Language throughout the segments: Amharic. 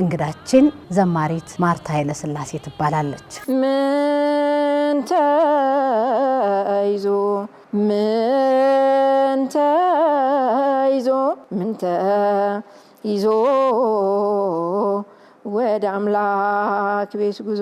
እንግዳችን ዘማሪት ማርታ ኃይለሥላሴ ትባላለች። ምን ተይዞ፣ ምን ተይዞ፣ ምን ተይዞ ወደ አምላክ ቤት ጉዞ።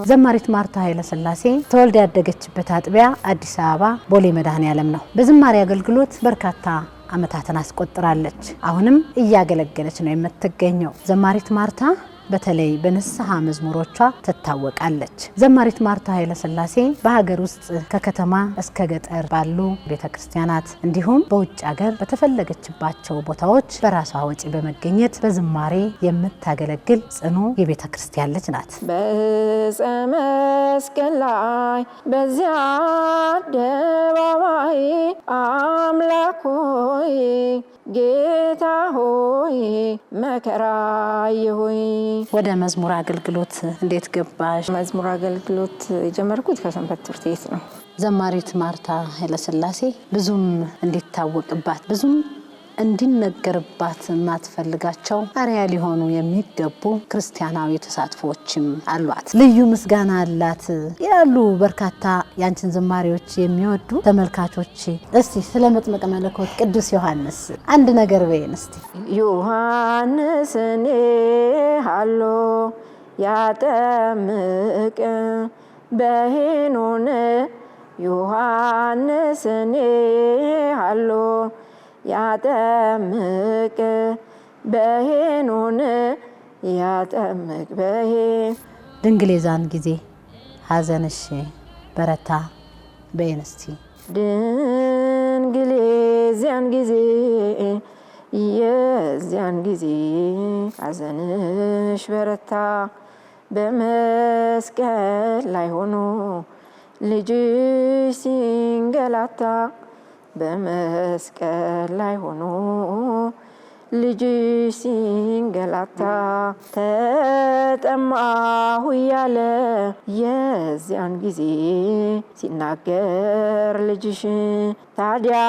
ዘማሪት ማርታ ኃይለሥላሴ ተወልዳ ያደገችበት አጥቢያ አዲስ አበባ ቦሌ መድኃኔዓለም ነው። በዝማሬ አገልግሎት በርካታ ዓመታትን አስቆጥራለች። አሁንም እያገለገለች ነው የምትገኘው። ዘማሪት ማርታ በተለይ በንስሐ መዝሙሮቿ ትታወቃለች። ዘማሪት ማርታ ኃይለሥላሴ በሀገር ውስጥ ከከተማ እስከ ገጠር ባሉ ቤተ ክርስቲያናት እንዲሁም በውጭ ሀገር በተፈለገችባቸው ቦታዎች በራሷ ወጪ በመገኘት በዝማሬ የምታገለግል ጽኑ የቤተ ክርስቲያን ልጅ ናት። በዕፀ መስቀል ላይ በዚያ አደባባይ አምላክ ሆይ ጌታ ሆይ መከራዬ ሆይ። ወደ መዝሙር አገልግሎት እንዴት ገባሽ? መዝሙር አገልግሎት የጀመርኩት ከሰንበት ትምህርት ቤት ነው። ዘማሪት ማርታ ኃይለሥላሴ ብዙም እንዲታወቅባት፣ ብዙም እንዲነገርባት የማትፈልጋቸው አርአያ ሊሆኑ የሚገቡ ክርስቲያናዊ ተሳትፎዎችም አሏት። ልዩ ምስጋና አላት ይላሉ በርካታ ያንችን ዝማሬዎች የሚወዱ ተመልካቾች። እስቲ ስለ መጥምቀ መለኮት ቅዱስ ዮሐንስ አንድ ነገር በይን እስቲ። ዮሐንስ እኔ ሃሎ ያጠምቅ በሄኖን፣ ዮሐንስ እኔ ሃሎ ያጠምቅ በሄኖን፣ ያጠምቅ በሄ ድንግል የዛን ጊዜ ሐዘንሽ በረታ በይን እስቲ። ድንግል የዚያን ጊዜ፣ የዚያን ጊዜ ሐዘንሽ በረታ፣ በመስቀል ላይ ሆኖ ልጅሽ ሲንገላታ፣ በመስቀል ላይ ሆኖ ልጅሽ ሲንገላታ፣ ተጠማሁ እያለ የዚያን ጊዜ ሲናገር ልጅሽ፣ ታዲያ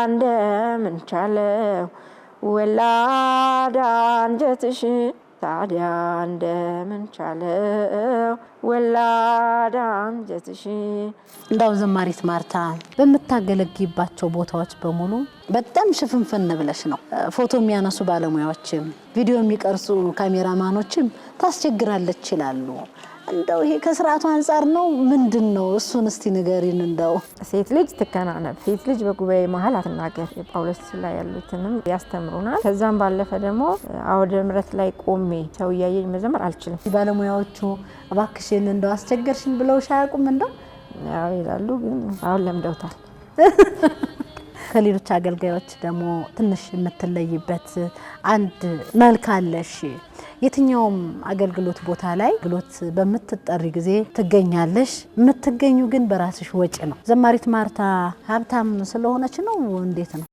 እንደምን ቻለው ወላዳ አንጀትሽ፣ ታዲያ እንደምን ቻለው ወላዳ አንጀትሽ። እንዳው ዘማሪት ማርታ በምታገለግይባቸው ቦታዎች በሙሉ በጣም ሽፍንፍን ብለሽ ነው። ፎቶ የሚያነሱ ባለሙያዎችም ቪዲዮ የሚቀርጹ ካሜራማኖችም ታስቸግራለች ይላሉ። እንደው ይሄ ከስርዓቱ አንጻር ነው ምንድን ነው? እሱን እስቲ ንገሪን። እንደው ሴት ልጅ ትከናነብ፣ ሴት ልጅ በጉባኤ መሀል አትናገር። የጳውሎስ ላይ ያሉትንም ያስተምሩናል። ከዛም ባለፈ ደግሞ አውደ ምሕረት ላይ ቆሜ ሰው እያየኝ መዘመር አልችልም። ባለሙያዎቹ እባክሽን እንደው አስቸገርሽን ብለውሽ አያውቁም? እንደው ያው ይላሉ፣ ግን አሁን ለምደውታል። ከሌሎች አገልጋዮች ደግሞ ትንሽ የምትለይበት አንድ መልክ አለሽ። የትኛውም አገልግሎት ቦታ ላይ አገልግሎት በምትጠሪ ጊዜ ትገኛለሽ። የምትገኙ ግን በራስሽ ወጪ ነው። ዘማሪት ማርታ ሀብታም ስለሆነች ነው? እንዴት ነው?